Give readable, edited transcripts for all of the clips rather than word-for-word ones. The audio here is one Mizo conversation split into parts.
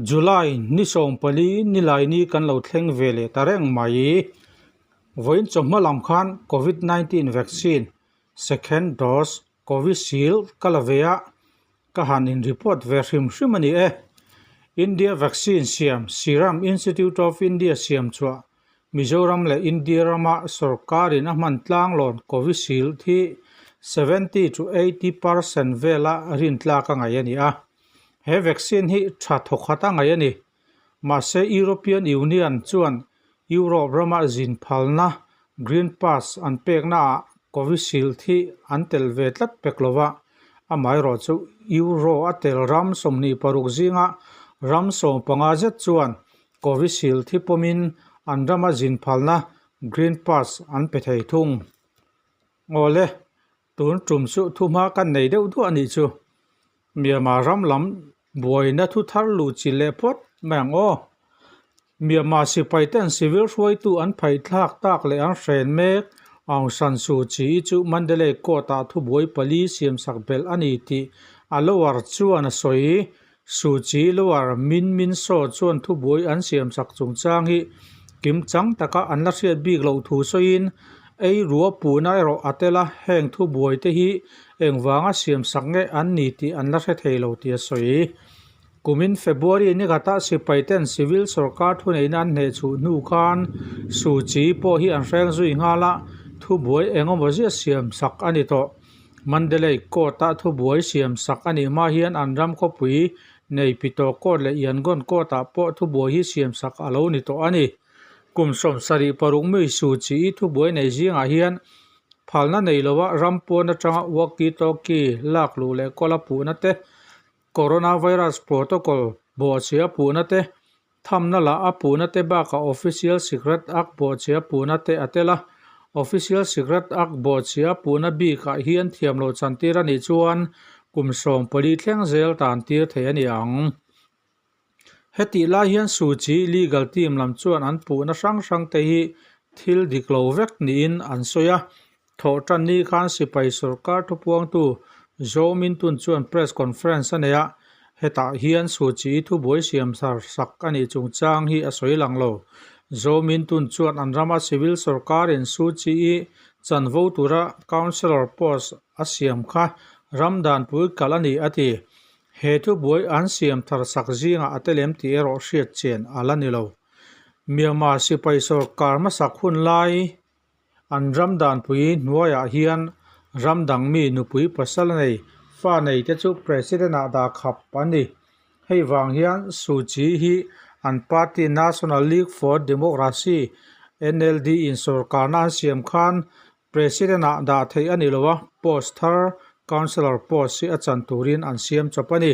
July ni sawmpali nilaini kan lo thleng ve leh ta reng mai. Vawiin chawhma lam khan Covid 19 vaccine second dose Covishield ka la ve a, ka han in report ve hrim hrim a ni e. India vaccine siam Serum Institute of India siam chhuah Mizoram leh India rama sorkarin a hman tlanglawn Covishield hi 70 to 80 percent vela rintlak a ngaih a ni a. He vaccine hi tha thawkhat a ngaih a ni. Mahse European Union chuan Europe rama zin phalna Green Pass an peknaah Covishield hi an tel ve tlat pek lo va, amaherawhchu Euro a tel ram 26 zinga ram 15 zet chuan Covishield hi pawmin an rama zin phalna Green Pass an pe thei thung. Awle, Tun tum chu thuhma kan nei deuh duah a nih chu. Myanmar ram lam buaina thu thar luh chi leh phawt mai ang aw. Myanmar sipai ten civil hruaitu an phaih thlak tak leh an hren mek Aung San Suu Kyi chu Mandalay court ah thubuai pali siamsak belh a ni tih a lawyer chuan a sawi. Suu Kyi lawyer Min Min Saw chuan thubuai an siamsak chungchang hi kimchang taka an la hriat bik loh thu sawiin ei rua puhna erawh a tel a, heng thubuai te hi engvanga siamsak nge an ni tih an la hre thei lo tih a sawi. Kumin February ni khatah sipai ten civil sorkar thuneihna an hnehchhuh hnu khan Suu Kyi pawh hi an hreng zui nghal a, thubuai engemaw zia siamsak a ni tawh. Mandalay Court-a thubuai siam sak a nih hma hian an ram khawpui nei Pito Court leh Yangon Court-ah pawh thubuai hi siam sak a lo ni tawh a ni. Kum 76 mi Suu Kyi thubuai nei zingah hian phalna nei lova ram pawn atanga walkie-talkie lak luh leh kawl a puhna te, coronavirus protocol bawhchhia puhna te, Thamna lah a puhna te bakah Official Secret Act bawhchhia puhna te a tel a. Official Secret Act bawhchhia puhna bikah hian thiamloh chantir a nih chuan kum 14 thleng zel tan tir thei a ni ang. Hetih lai hian Suu Kyi legal team lam chuan an puhna hrang hrang te hi thil dik lo vek niin an sawi a. Thawhtan ni khan sipai sorkar thupuangtu Zaw Min Tun chuan press conference a nei a, hetah hian Suu Kyi thubuai siam thar sak a nih chungchang hi a sawi lang lo. Zaw Min Tun chuan an rama civil sorkarin Suu Kyi chanvo tura councillor post a siam kha ram danpui kalh a ni a ti. He thubuai an siam thar sak zingah a telem tih erawh hriat chen a la ni lo. Myanmar sipai sorkar hmasak hun lai An ram danpui hnuaiah hian ram dang mi nupui pasal nei, fa nei te chu President ah dah khap an ni. Hei vang hian Suu Kyi hi an party National League for Democracy, NLD, in sorkarna an siam khan President ah dah theih a ni lo a, post thar Councillor post hi a chan turin an siam chawp a ni.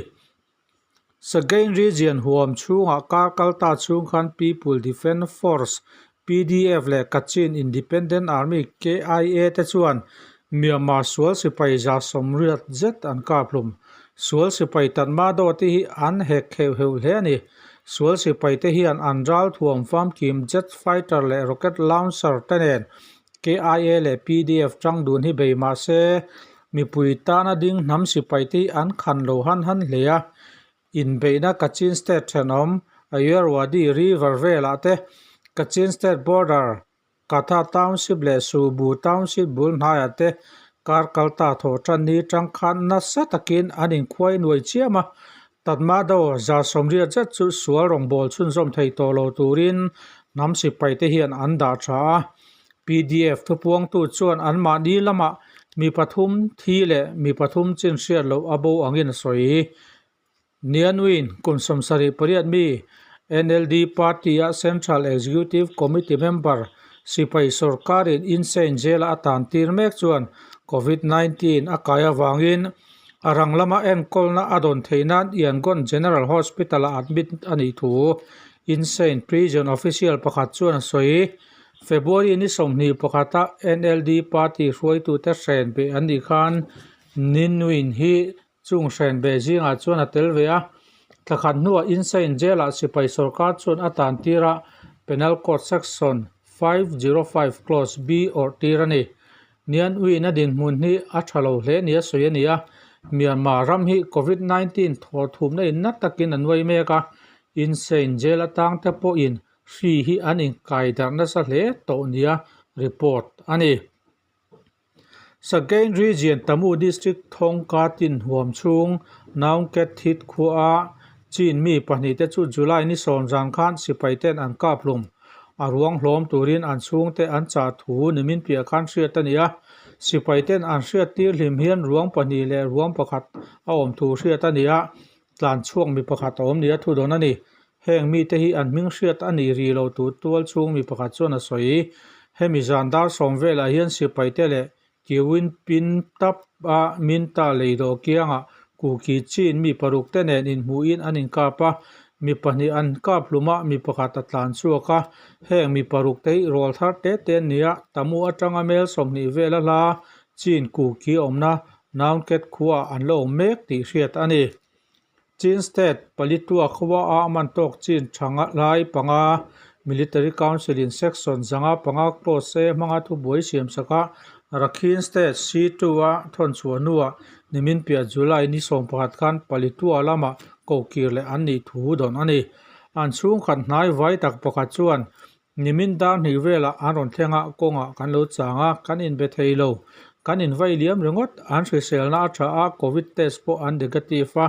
Sagaing Region huam chhungah kar kal ta chhung khan People Defence Force, PDF, leh Kachin Independent Army, KIA, te chuan Myanmar sual sipai 180 zet an kap hlum. Sual sipai Tatma Daw te hi an hek heuh heuh hle a ni. Sual sipai te hian an ral thuam famkim jet fighter leh rocket launcher te nen KIA leh PDF tang dun hi bei mah se Mipui tana ding hnam sipai te hi an khan lo han han hle a, inbeihna Kachin State thenawm Ayeyarwady River velah te, Kachin State border Katha Township leh Subu Township bul hnaiah te kar kal ta thawh tan ni tang khan nasa takin an inkhuai nuai chiam a, Tatmadaw 180 zet chu sual rawngbâwl chhunzawm thei tawh lo turin hnam sipai te hian an dah tha a. PDF thupuangtu chuan anmahni lamah mi pathum thi leh mi pathum chin hriat loh a bo angin a sawi. Nianwin kum 78 mi NLD party-a Central Executive Committee member sipai sorkarin Insein jail-a a tan tir mek chuan Covid 19 a kai avangin A rang lama enkawlna a dawn theih nan Yangon General Hospital-ah admit a nih thu Insein Prison official pakhat chuan a sawi. February ni 21-a NLD party hruaitute hren beh an nih khan Ninwin hi chung hren beh zingah chuan a tel ve a. Thla khat hnuah Insein Jail-ah sipai sorkar chuan a tan tir a, Penal Code Section 505 Clause B awrh tir a ni. Nian Win-a dinhmun hi a tha lo hle nia sawi a ni a, Myanmar ram hi Covid 19 thawhthumna in na takin a nuai mek a, Insein Jail atangte pawhin hri hi an inkai darh nasa hle tawh nia report a ni. Sagaing Region Tamu District thawngka tin huam chhung Naungket Thit khuaa Chin mi pahnihte chu July ni sawm zan khan sipaiten an kap hlum. A ruang hlawm turin an chhungte an chah thu nimin piah khan hriat a ni a. Sipaiten an hriat tir hlim hian ruang pahnih leh ruang pakhat a awm thu hriat a ni a, tlan chhuak mi pakhat a awm nia thu dawn a ni. Heng mite hi an hming hriat a nih rih lo tur tual chhung mi pakhat chuan a sawi. Hemi zan dar sawm velah hian sipaite leh Kiwin pin tap a Minta lei dawh kiangah Kuki chin mi paruk te nen inhmuhin an inkap a, mi pahnih an kap hlum a, mi pakhat a tlan chhuak a. Heng mi paruk te hi rawl thar te te an ni a, Tamu atanga mel 20 vela hla chin Kuki awmna Naunket khuaah an la awm mek tih hriat a ni. Chin State Palitua khua a man tawk chin tha lai panga Military Council in Section 505 Clause A hmanga thubuai siam sak a, Rakhine State C2 a thawn chhuah hnuah nimin piah July ni 11 khan Palitua lamah kohkir leh an nih thu dawn a ni. An chhungkhat hnai vai tak pakhat chuan Nimin dar hnih velah an rawn thleng a, kawngah kan lo chang a, kan inbe thei lo. Kan invai liam ringawt, an hriselna a tha a, Covid test pawh an negative a,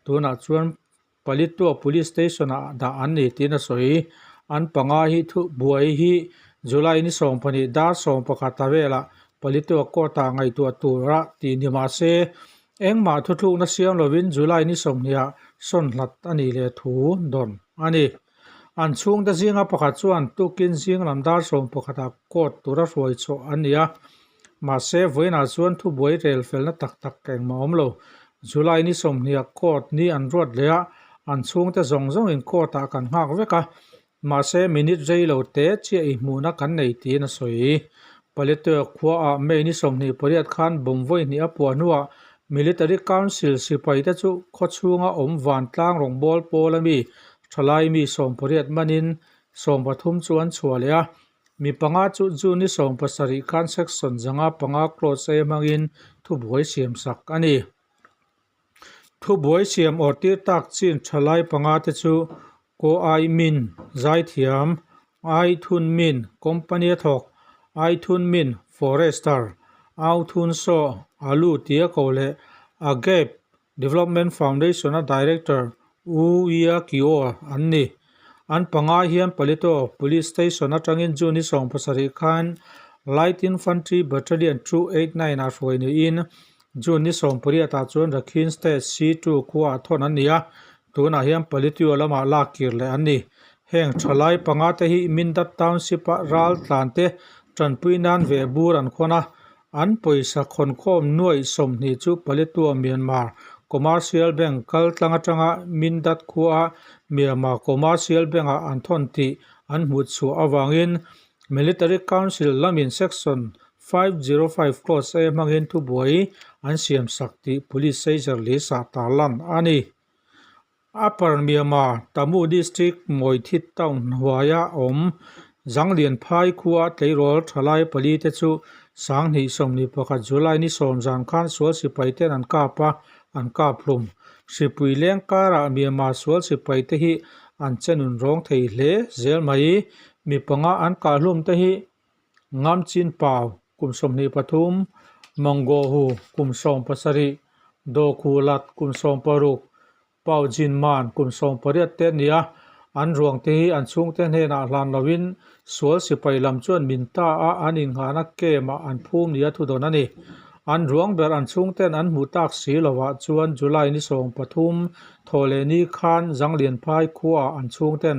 tunah chuan Palitua Police Station-ah dah an ni tiin a sawi. An panga hi thu buai hi July ni 12 dar 11 a velah Palitua Court-ah ngaihtuah tura tih ni mah se, engmah thuthlukna siam lovin July ni 20 ah sawn hlat a nih leh thu dawn a ni. An chhungte zinga pakhat chuan tukin zing lam dar 11 ah court tura hruai chhuah an ni a, mahse vawiinah chuan thubuai rel felna tak tak engmah a awm lo. July ni 20 ah court ni an ruat leh a, an chhungte zawng zawngin court ah kan nghak vek a, mahse minute rei lo te chiah i hmuhna kan nei tiin a sawi. Paletwa khuaah May ni 28 khan bomb vawi hnih a puah hnuah Military Council sipaite chu khawchhunga awm vantlang rawngbâwl pawl a mi thalai mi 80 manin 13 chu an chhuah leh a. Mi panga chu June ni 17 khan Section 505 Clause A hmangin thubuai siamsak a ni. Thubuai siam awr tir tak chin thalai panga te chu Ko Ai Min, Zaithiam, Ai Thun Min, Company a thawk, Ai Thun Min, Forester, Au Thun Saw, Alu tia ko leh Agape Development Foundation a Director U Ia Kio an ni. An panga hian Palito Police Station atangin June ni 17 khan Light Infantry Battalion 289 ah hruai niin June ni 18 ah chuan Rakhine State C2 khuaah thawn an ni a, tunah hian Palitio lamah lak kir leh an ni. Heng thalai panga te hi Mindat Township a ral tlan te tanpui nan veh bur an khawn a, an pawisa khawnkhawm nuaih 20 chu Palitio Myanmar Commercial Bank kal tlang atanga Mindat khua Myanmar Commercial Bank ah an thawn tih an hmuh chhuah avangin Military Council lamin Section 505 Clause A hmangin thubuai an siamsak tih Police Seizer Lisa tarlan a ni. Upper Myanmar, Tamu District, Mawithit Town hnuaia awm Zanglian Phai khua tleirawl thalai pali te chu 2021 July ni 10 zan khan sual sipai ten an kap a, an kap hlum. Hripui leng karah Myanmar sual sipai te hi an che nun rawng thei hle zel mai. Mi panga an kah hlum te hi Ngam Chin Pau kum 23, Manggo Hu kum 17, Do Khu Lat kum 16, Pau Jin Man kum 18 te an ni a. An ruang te hi an chhungte hnenah hlan loin sual sipai lam chuan min ta a an innghahna camp ah an phum nia thudawn a ni. An ruang ber an chhungten an hmuh tak si lovah chuan July ni 13 thawhleh ni khan Zanglian Phai khuaah an chhungten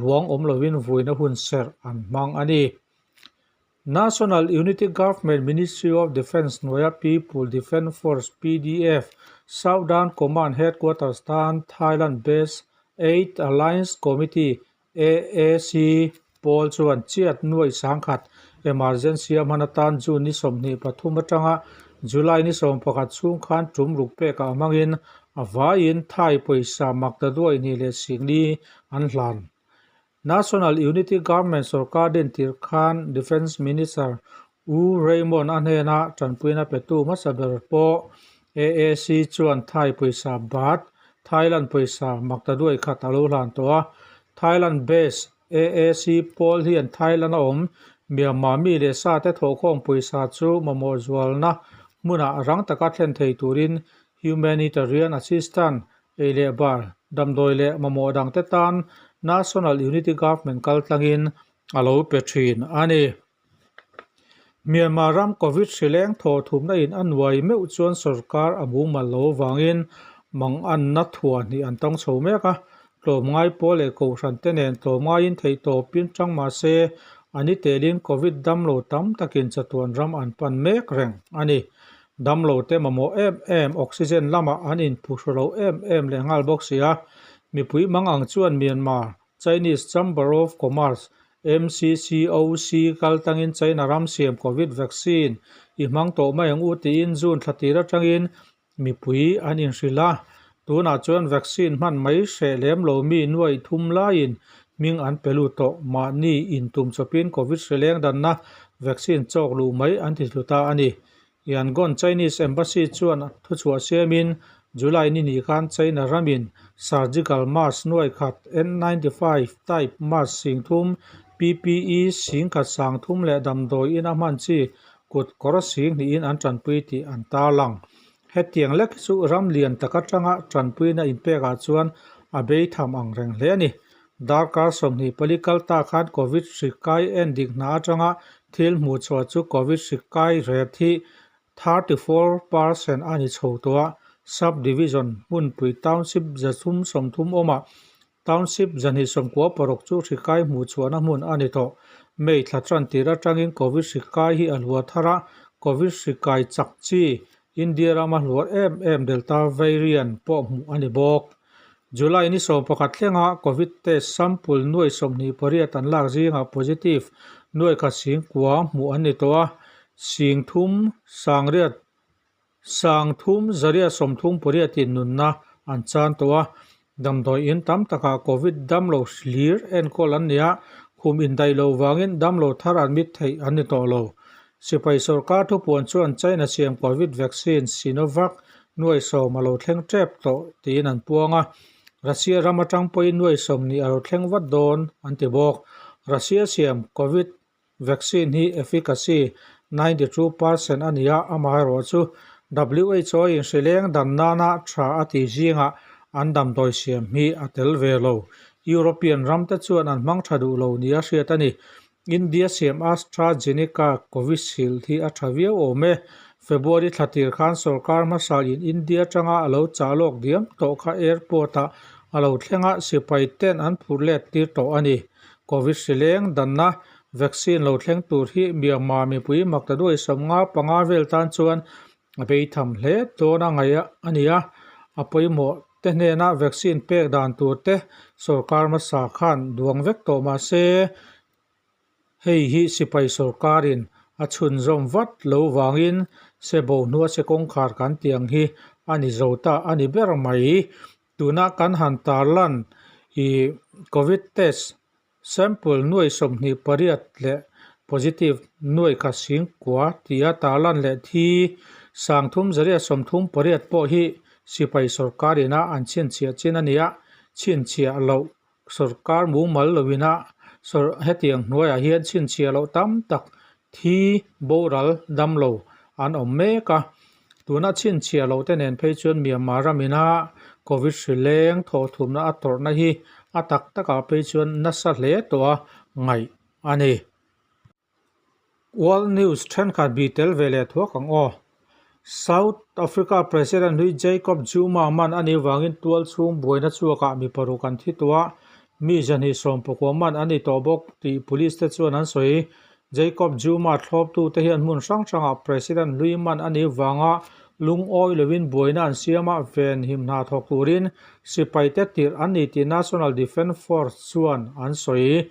ruang awm lovin vuina hun serh an hmang a ni. National Unity Government Ministry of Defence hnuaia People Defence Force, PDF, Southern Command Headquarters tan Thailand based Eight Alliance Committee, AAC, pawl chuan chiat nuaih sangkhat emergency a hman atan June ni 23 atanga July ni 11 chhung khan tum ruk pekah hmangin A vaiin Thai pawisa maktaduai hnih leh singli an hlan. National Unity Government sorkar din tir khan Defence Minister U Raymond a hnena tanpuina petu hmasa ber pawh AAC chuan Thai pawisa baht, Thailand pawisa maktaduai khat a lo hlan tawh a. Thailand based AAC pawl hian Thailand a awm Myanmar mi leh sa te thawhkhawm pawisa chu mamawh zualna hmunah rang taka thlen thei turin Humanitarian Assistance ei leh bar, damdawi leh mamawh dangte tan National Unity Government kaltlangin a lo pe thin a ni. Myanmar ram Covid hrileng thaw thumna in a nuai meuh chuan sorkar a mumal lo avangin manganna thuah hnih an tawng chho mek a, tlawmngai pawl leh kohhran te nen tlawmngaiin theihtawpin tang mahse a ni telin Covid damlo tam takin chatuan ram an pan mek reng a ni. Damlo te mamawh em em oxygen lamah an inphuhru lo em em leh nghal bawk si a, mipui mangang chuan Myanmar Chinese Chamber of Commerce MCCOC kal tangin China ram siam Covid vaccine i hmang tawh mai ang u tiin June thla tir atangin mipui an inhrilh a. Tunah chuan vaccine hman mai hreh lem lo mi nuai thum laiin hming an pe lut tawh. Mahni intum chawpin Covid hrileng danna vaccine chawk luh mai an ti thlu ta a ni. Yangon Chinese Embassy chuan thuchhuah siamin July ni ni khan China ramin surgical mask nuai khat N95 type mask sing thum, PPE sing khat sang thum leh damdawi ina hman chi kut kawr sing hnihin an tanpui tih an tarlang. Hetiang lek hi chu ram lian tak atanga tanpuina inpekah chuan a bei tham ang reng hle a ni. Darkar 24 kal ta khan Covid hri kai en dik hna atanga thil hmuh chhuah chu Covid hri kai ret hi 34% a ni chho tawh a, Sub Division hmunpui Township 330 awmah Township 296 chu hri kai hmuh chhuahna hmun a ni tawh. May thla tan tir atangin Covid hri kai hi a hluar thar a, Covid hri kai chak chi India rama hluar em em Delta variant pawh hmuh a ni bawk. July ni 11 thlenga Covid test sample nuai 28 an lak zingah positive nuai khat sing kua hmuh an ni tawh a, sing thum sangriat sang thum zariat sawmthum pariatin nunna an chan tawh a. Damdawi in tam takah Covid damlo hlir enkawl an ni a, khum indaih loh vangin damlo thar admit theih an ni tawh lo. Sipai sorkar thupuan chuan China siam Covid vaccine Sinovac nuai sawm a lo thleng tep tawh tiin an puang a, Russia ram atang pawhin nuai sawmhnih a lo thleng vat dawn an ti bawk. Russia siam Covid vaccine hi efficacy 92% a ni a, amaherawhchu WHO in hrileng dam nana tha a tih zingah an damdawi siam hi a tel ve lo. European ramte chuan an hmang tha duh lo nia hriat a ni. India siam AstraZeneca Covishield hi a tha viau awm e. February thla tir khan sorkar hmasa in India atanga a lo chah lawk diam tawh kha airport ah a lo thleng a, sipai ten an phur let tir tawh a ni. Covid hrileng danna vaccine lo thleng tur hi Myanmar mipui maktaduai 55 vel tan chuan a bei tham hle dawn a ngaih a ni a, a pawimawh te hnena vaccine pek dan tur te sorkar hmasa khan duang vek tawh mah se hei hi sipai sorkarin a chhunzawm vat lo vangin se bo hnua se kawngkhar kan tih ang hi a ni zo ta a ni ber mai. Tuna kan han tarlan ih Covid test sample nuai 28 leh positive nuai khat sing kua tia tarlan leh thi 3338 pawh hi sipai sorkar ina an chhinchhiah chin a ni a, chhinchhiah loh sorkar mumal loina hetiang hnuaiah hian chhinchhiah loh tam tak thi boral damlo an awm mek a. Tuna chhinchhiah loh te nen phei chuan Myanmar ramina Covid hrileng thawhthumna a tawrhna hi a tak takah phei chuan nasa hle tawh a ngaih a ni. World News thenkhat bih tel ve leh thuak ang aw. South Africa President hlui Jacob Zuma man a nih vangin tual chhung buaina chhuakah mi paruk an thi tawh a, mi zahnih sawmpakua man a ni tawh bawk tih police te chuan an sawi. Jacob Zuma thlawptute hian hmun hrang hrangah President hlui man a nih vanga lungawi lovin buaina an siam a, venhim hna thawk turin sipaite tirh an ni tih National Defence Force chuan an sawi.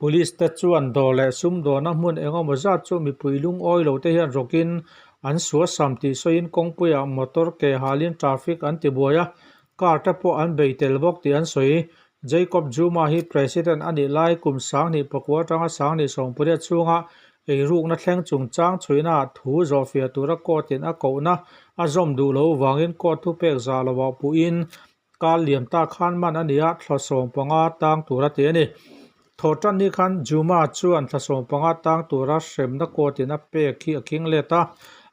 Police te chuan dawr leh sumdawna hmun engemaw zat chu mipui lungawi lo te hian rawkin An suasam tih sawiin kawngpuiah motor ke halin traffic an tibuai a, car te pawh an bei tel bawk tih an sawi. Jacob Zuma hi President a nih lai kum 2009 atanga 2018 chhunga eirukna thleng chungchang chhuihnaah thu zawhfiah tura court in a kohna a zawm duh loh vangin court thupek zah lovah puhin Kal liam ta khan man a ni a, thla 15 tang tur a ti a ni. Thawhtan ni khan Zuma chuan thla 15 tang tura hremna court in a pek hi a khing let a,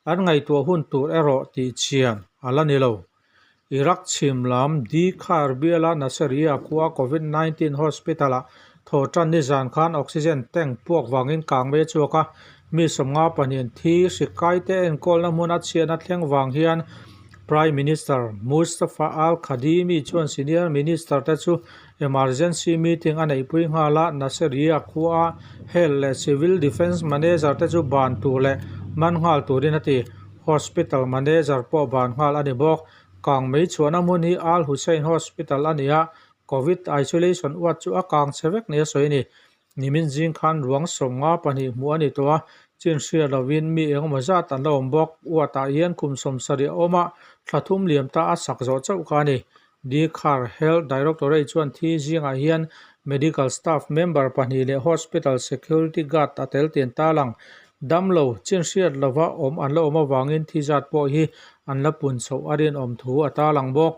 an ngaihtuah hun tur erawh tihchhian a la ni lo. Iraq chhim lam Dhi Qar biala Nasiriyah khua Covid 19 Hospital-ah thawhtan ni zan khan oxygen tank puak vangin kangmei a chhuak a, mi 52 thi hri kaite enkawlna hmuna chhiatna thleng vang hian Prime Minister Mustafa Al-Kadhimi chuan senior minister te chu emergency meeting a neihpui nghal a, Nasiriyah khua health leh civil defence manager te chu ban tur leh man nghal turin a ti. Hospital manager pawh ban nghal a ni bawk. Kangmei chhuahna hmun hi Al Hussein Hospital a ni a, Covid isolation ward chu a kang chhe vek nia sawi a ni. Nimin zing khan ruang 52 hmuh a ni tawh a, chin hriat lovin mi engemaw zat an la awm bawk. Ward ah hian kum 70 a awm a, thla thum liam ta a sak zawh chauh kha a ni. Dkhar Health Directorate chuan thi zingah hian medical staff member pahnih leh hospital security guard a tel tian ta lang. Damlo, chin hriat lova awm an la awm avangin thi zat pawh hi an la pun chhoh a rinawm thu a tarlang bawk.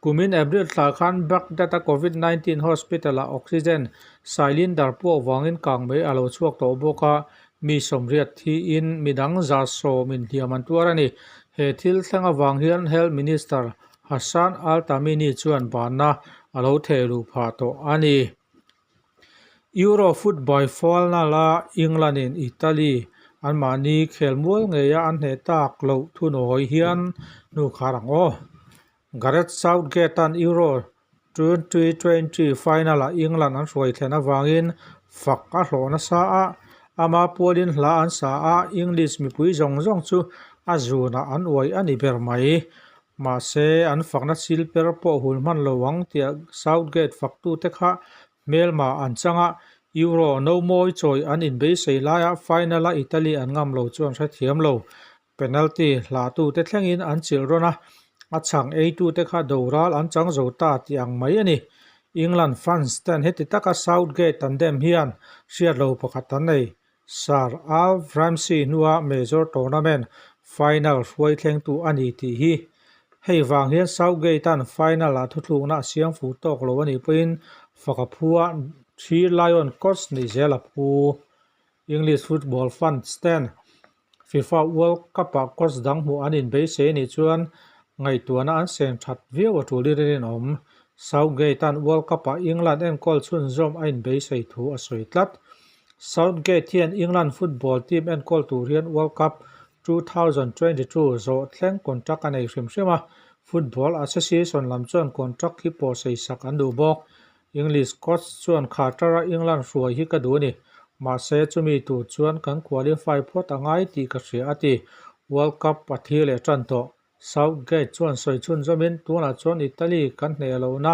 Kumin April thla khan Baghdad-a Covid 19 Hospital-ah oxygen cylinder puak vangin kangmei a lo chhuak tawh bawk a, mi 80 thiin midang 110 inhliam an tuar a ni. He thil thleng avang hian Health Minister Hassan Al-Tamimi chuan banna a lo theh luh phah tawh a ni. Euro football final-a England-in Italy anmahni khel mual ngeia an hneh tak loh thunawi hian hnu khar ang aw. Gareth Southgate-a'n Euro 2020 final-ah England an hruai thlen avangin fak a hlawh nasa a, ama pualin hla an sa a, English mipui zawng zawng chu a zunah an uai a ni ber mai. Mahse, an fakna sil per pawh hun hman lo ang tia Southgate faktute kha hmelma an chang a, Euro no mawi chawi an inbeisei laia final-a Italy an ngam lo chu an hrethiam lo. Penalty hlahtute thlengin an chilh rawn a, a chhang eitute kha doral an chang zo ta tih ang mai a ni. England fans ten heti taka Southgate an dem hian hriat lo pakhat an nei. Sir Alf Ramsey hnua major tournament final hruai thlengtu a ni tih hi. Hei vang hian Southgate-a'n final-ah thuthlukna a siam fuh tawk lo a nih pawhin fak a phu a, Three Lion coach nih zel a phu. English football fans ten FIFA World Cup-ah coach dang hmuh an inbeisei anih chuan ngaihtuahna an seng that viau a tul in rinawm. Southgate-a'n World Cup-ah England enkawl chhunzawm a inbeisei thu a sawi tlat. Southgate hian England football team enkawl tur hian World Cup 2022 zawh thleng contract a nei hrim hrim a, Football Association lam chuan contract hi pawhsei sak an duh bawk. English coach chuan Qatar-a England hruai hi ka duh a ni. Mahse, chumi tur chuan kan qualify phawt a ngai tih ka hria a ti. World Cup a thlir leh tan tawh. Southgate chuan sawi chhunzawmin, Tunah chuan Italy kan hneh lohna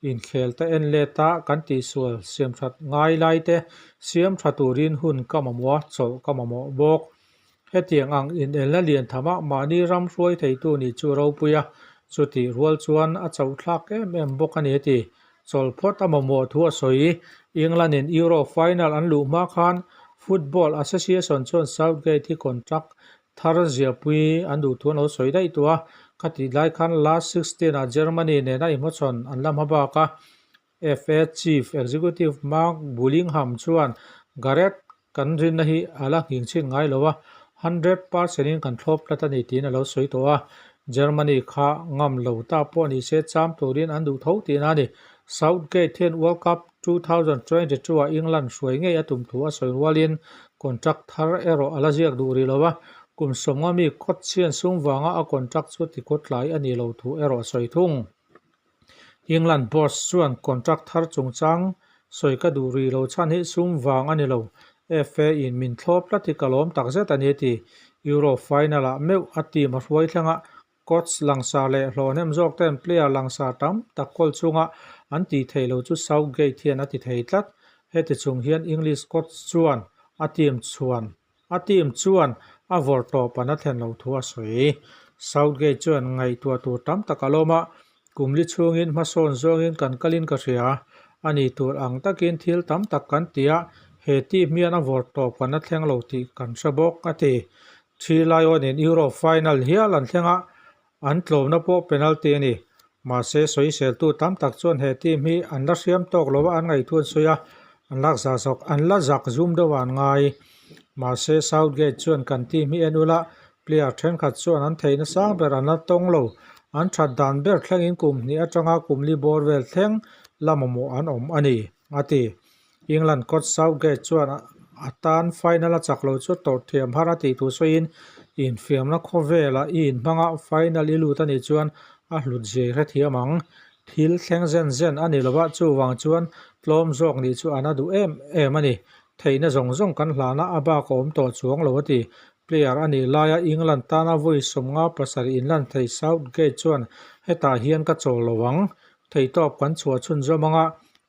inkhel te en let a, kan tihsual siam that ngai lai te siam tha turin hun ka mamawh a, chawlh ka mamawh bawk. Hetiang ang inelna lian tham a mahni ram hruai theitu nih chu ropui a, chutih rual chuan a chauhthlak em em bawk a ni a ti. Chawlh phawt a mamawh thu a sawi. England-in Euro final an luh hma khan Football Association chuan Southgate hi contract thar ziahpui an duh thu an lo sawi daih tawh a, khatih lai khan last 16 ah Germany nena inhmachhawn an la hma bak a. FA Chief Executive Mark Bullingham chuan Gareth kan rinna hi a la nghing chhin ngai lo a, 100% in kan thlawp tlat a ni tiin a lo sawi tawh a. Germany kha ngam lo ta pawh ni se cham turin an duh tho tihna a ni. Southgate hian World Cup 2022 ah England hruai ngei a tum thu a sawi rualin contract thar erawh a la ziak duh rih lo a, kum 50 mi coach hian sum vanga a contract chu tikawtlai a nih loh thu erawh a sawi thung. England boss chuan contract thar chungchang sawi ka duh rih lo chhan hi sum vang a ni lo, FA in min thlawp tlat hi ka lawm takzet a ni a ti. Euro final-ah meuh a team a hruai thleng a, coach langsar leh hlawhhnem zawk ten player langsar tam tak kawl chunga an tih theih lo chu Southgate hian a ti thei tlat. Heti chung hian English coach chuan a team chuan a team chuan a vawrtawp an a thlen loh thu a sawi. Southgate chuan ngaihtuah tur tam tak a lawm a, kum li chhungin hmasawn zawngin kan kalin ka hria. A ni tur ang takin thil tam tak kan ti a, he team hian a vawrtawp kan a thleng lo tih kan hre bawk, a ti. Three Lion-in Euro final hial an thleng a, An tlawmna pawh penalty a ni. Mahse, sawiseltu tam tak chuan he team hi an la hriam tawk lo a, an ngaihtuah an sawi a, an lak zah zawk, an la zak zum deuh a an ngai. Mahse, Southgate chuan kan team hi en ula, player thenkhat chuan an theihna sang ber an la tawng lo. An that dan ber thlengin kum hnih atanga kum li bawr vel thleng la mamawh an awm a ni, a ti. England coach Southgate chuan a tan final a chak lo chu tawrh thiam har a tih thu sawiin, Infiamna khawvelah i inhmanga final i lut a nih chuan a hlut zia i hrethiam ang. Thil thleng zen zen a ni lova, chuvang chuan tlawm zawk nih chu a na duh em em a ni. Theihna zawng zawng kan hlana a bak a awm tawh chuang lo a ti. Player a nih laia England tana vawi 57 inlan thei Southgate chuan hetah hian ka chawl lo ang. Theihtawp kan chhuah chhunzawm anga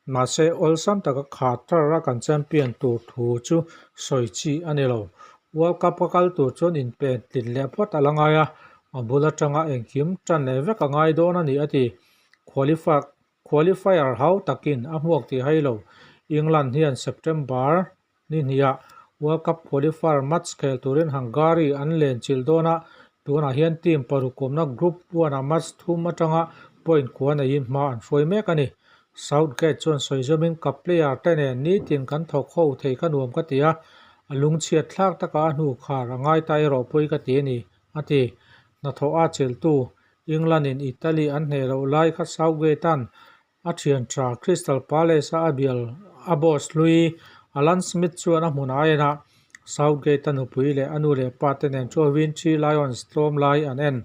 Mahse, awlsam taka Qatar a kan champion tur thu chu sawi chi a ni lo. World Cup a kal tur chuan inpen tlin leh phawt a la ngai a, a bul atanga engkim tan leh vek a ngai dawn a ni a ti. Qualifier hau takin a hmuak tih hai lo. England hian September Ni hniah World Cup qualifier match khel turin Hungary an len chilh dawn a, tunah hian team paruk awmna Group one-ah match thum atanga point kua neiin hma an hruai mek a ni. Southgate chuan sawi zawmin ka player te nen nitin kan thawk ho thei kha nuam ka ti a, a lungchhiat thlak taka a hnu khar a ngai ta erawh pawi ka ti a ni, a ti. Hnathawh a chelhtu England-in Italy an hneh loh lai kha Southgate-a'n A thian tha Crystal Palace-a a bial a boss hlui Alan Smith chuan a hmun a en a, Southgate-a nupui leh a nu leh pa te nen chuavin Three Lions tlawm lai an en.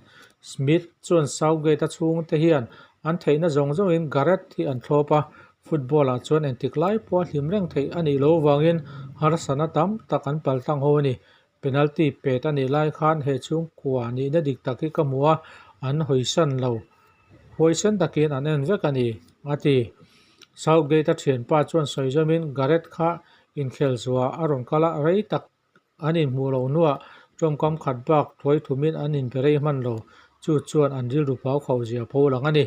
Smith chuan Southgate-a chhungte hian an theihna zawng zawngin Gareth hi an thlawp a, football-ah chuan engtik lai pawha hlim reng theih a nih loh avangin harsatna tam tak an paltlang ho a ni. Penalty pet a nih lai khan he chhungkua nihna dik tak hi ka hmu a, an hawisan lo. Huaisen takin an en vek a ni, a ti. Southgate-a thianpa chuan sawi zawmin Gareth kha inkhel zuah a rawn kal a, rei tak an inhmuh loh hnuah tawngkam khat bak thuai thumin an inbe rei hman lo. Chu chuan an rilru pau khauh zia pho lang a ni.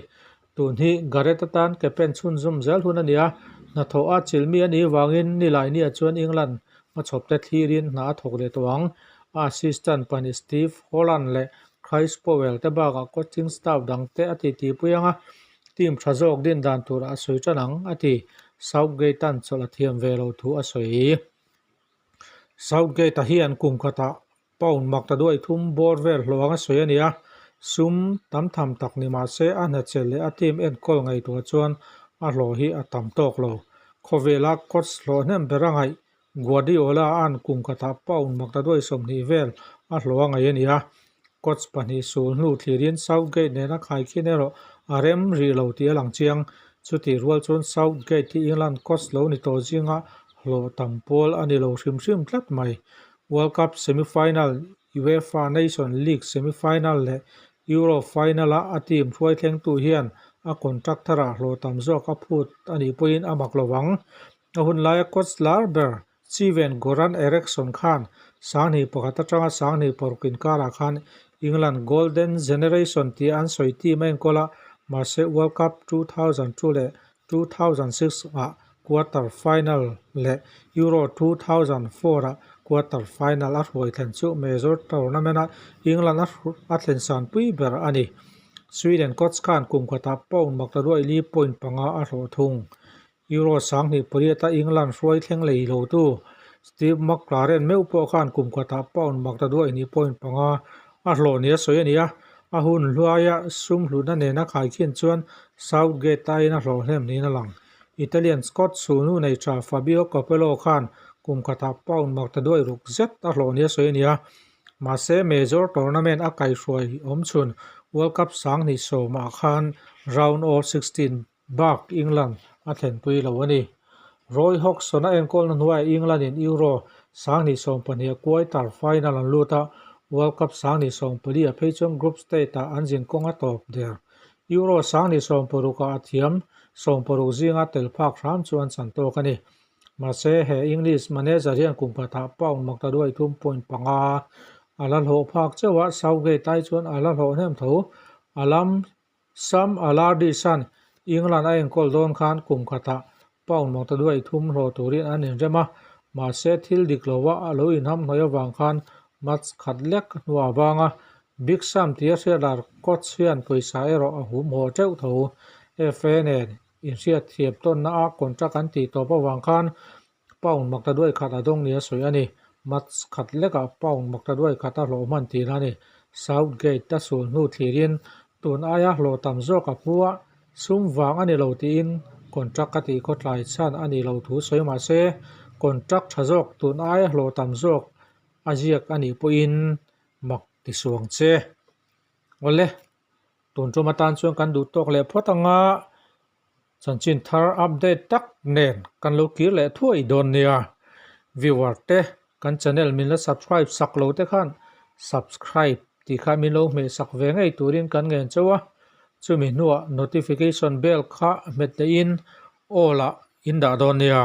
Tun hi Gareth atan ke pen chhunzawm zel hun a ni a, hnathawh a chilhmi a nih vangin Nilainiah chuan England hmachhawpte thlirin hna a thawk leh tawh ang. A assistant pahnih Steve Holland leh Chris Powell te bakah coaching staff dangte a titipui ang a, team tha zawk din dan turah a sawi tan ang, a ti. Southgate-a'n chawlh a thiam ve lo thu a sawi. Southgate-a hian kum khatah pound mak ta duai thum bawr vel hlawh anga sawi a ni a, sum tam tham tak ni mah se a hnachel leh a team enkawl ngaihtuah chuan a hlawh hi a tam tawk lo. Khawvela coach hlawh hnem ber a ngaih Guardiola a'n kum khatah pound mak ta duai 20 vel a hlawh a ngaih a ni a, coach pahnih sul hnu thlirin Southgate nena khaikhin erawh a rem rih lo tih a lang chiang. Chutih rual chuan Southgate hi England coach lo ni tawh zinga hlawh tam pawl a ni lo hrim hrim tlat mai. World Cup semi-final, UEFA Nation League semi-final leh Euro final-a a team hruai thlengtu hian a contract tharah hlawh tam zawk a phut a nih pawhin a mak lo ang. A hun laia coach lar ber Steven Goran Eriksson khan 2001 atanga 2006 inkarah khan England Golden Generation tia an sawi team a enkawl a, mahse World Cup 2002 leh 2006 ah quarter final leh Euro 2004 ah quarter final a hruai thlen chu major tournament a England a thlen sanpui ber a ni. Sweden coach khan kum khatah pound maktaduai li point panga a hlawh thung. Euro 2008 a England hruai thleng lei lotu Steve McClaren meuh pawh khan kum khatah pound maktaduai hnih point panga a hlawh nia sawi a ni a, a hun hluaia sum hlutna nena khaikhin chuan Southgate aiin a hlawh hnem niin a lang. Italian Scott sulhnu nei tha Fabio Capello khan kum khatah pound maktaduai ruk zet a hlawh nia sawi a ni a, mahse major tournament a kaihhruai awmchhun World Cup 2010 ah khan round of 16 Bak England a thlenpui lo a ni. Roy Hodgson a enkawlna hnuaiah England-in Euro 2012 a quarter final an lut a, World Cup 2014 ah phei chuan group stage-ah an zin kawng a tawp der. Euro 2016 ah a thiam 60 zinga tel phak hram chu an chan tawk a ni. Mahse, he English manager hian kum khatah pound maktaduai thum point panga A la hlawh phak chauh a, Southgate ai chuan a la hlawh hnem tho. A lam Sam Allardyce-a'n England a enkawl dawn khan kum khatah pound maktaduai thum hlawh turin an inrem a, mahse thil dik lova a lo inhamhnawih avang khan match khat lek hnuah a bang a. Big Sam tia hriatlar coach hian pawisa erawh a hum haw teuh tho. FA nen inhriatthiam tawnna a contract an tih tawp avang khan Pound maktaduai khat a dawng nia sawi a ni. Match khat lekah pound maktaduai khat a hlawh hman tih a ni. Southgate a sul hnu thlirin tun aia hlawh tam zawk a phu a, sum vang a ni lo tiin contract a tih khawtlai chhan a nih loh thu sawi mah se, contract tha zawk tun aia hlawh tam zawk a ziak a nih pawhin mak ti suang che. Awle, tun tum atan chuan kan duh tawk leh phawt anga. Chanchin thar update tak nen kan lo kir leh thuai dawn nia. Viewer te kan channel min la subscribe sak lo te khan subscribe tih kha min lo hmeh sak ve ngei turin kan ngen chauh a. Chumi hnuah notification bell kha hmet leh in all ah in dah dawn nia.